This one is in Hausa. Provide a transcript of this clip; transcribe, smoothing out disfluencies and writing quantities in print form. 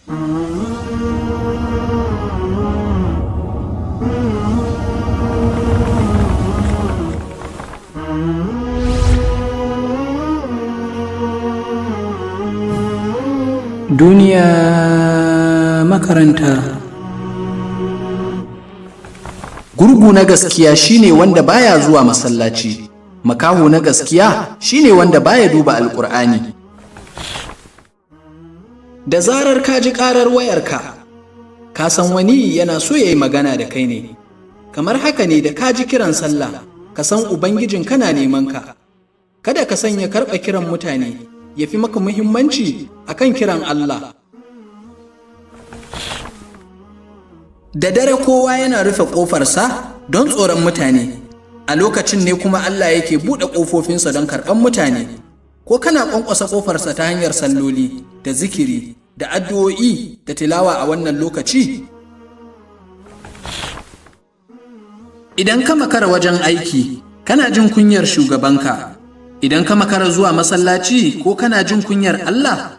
Duniya makaranta. Gurgu na gaskiya shine wanda baya zuwa masallaci. Makaho na gaskiya shine wanda baya duba Alƙur'ani. Da zarar ka ji ƙarar wayarka, ka san wani yana so ya yi magana da kai ne. Kamar haka ne da ka ji kiran sallah, ka san Ubangijin kana neman ka. Kada ka sanya karɓa kiran mutane ya fi maka muhimmanci akan kiran Allah. Da dare kowa yana rufe ƙofarsa don tsoron mutane, a lokacin ne kuma Allah yake buɗe ƙofofinsa don karɓan mutane. Ko kana ƙwanƙwasa ƙofarsa ta hanyar salloli da zikiri da addu'o'i da tilawa a wannan lokaci? Idan ka makara wajen aiki, kana jin kunyar shugabanka. Idan ka makara zuwa masallaci ko kana jin kunyar Allah,